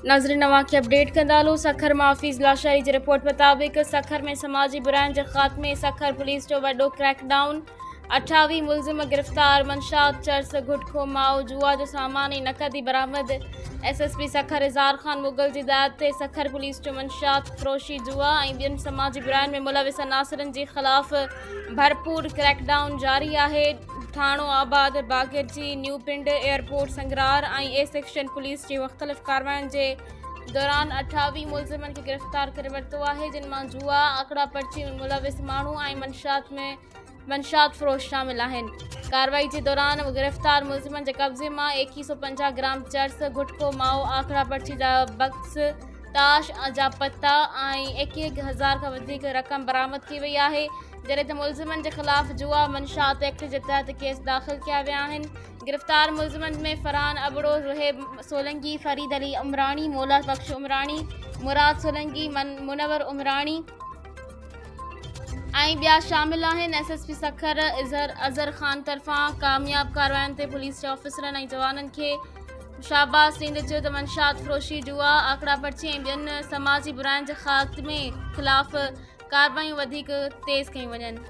ناظرين اوهان کي اپڊيٽ ڪندا هلون سکر مان حفيظ لاشاري جي رپورٽ مطابق سکر ۾ سماجي براين جي خاتمي سکر پوليس جو وڏو ڪريڪ ڊائون 28 ملزم گرفتار منشات چرس گٽڪو مائو جوا جو سامان ۽ نقدي برآمد S S P Sukkur Izhar Khan Mughal جي هدايت تي سکر پوليس جو منشيات فروشي جوا ۽ ٻين سماجي براين ۾ ملوث عناصرن جي خلاف ڀرپور ڪريڪ ڊائون جاري آهي، ٿاڻو آباد، Bagirji, new Pind, airport, Sangrur ۽ A section police جي مختلف ڪاررواين جي دوران 28 ملزمن کي گرفتار ڪري ورتو آهي، جن مان جوا، آڪڙا پرچي ۾ ملوث ماڻهو ۽ منشيات ۾ منشيات فروش شامل آهن. ڪارروائي جي دوران گرفتار ملزمن جي قبضي مان 2150 گرام چرس، گٽڪو، مائو، آڪڙا پرچي جا بڪس، تاش جا پتا ۽ 21 هزار کان وڌيڪ رقم برآمد ڪئي وئي آهي، جڏهن ته ملزمن جي خلاف جوا منشيات ايڪٽ جي تحت ڪيس داخل ڪيا ويا آهن. گرفتار ملزمن ۾ فرحان ابڙو، زهيب سولنگي، فريد علي عمراڻي، مولا بخش عمراڻي، مراد سولنگي، منور عمراڻي ۽ ٻيا شامل آهن. S S P Sukkur Azhar Khan طرفان ڪامياب ڪاررواين تي پوليس جي آفيسرن ۽ جوانن کي شاباس ڏيندي چيو ته منشيات فروشي، جوا، آڪڙا پرچي ۽ ٻين سماجي براين جي خاتمي خلاف ڪارروايون وڌيڪ تيز ڪيون وڃن.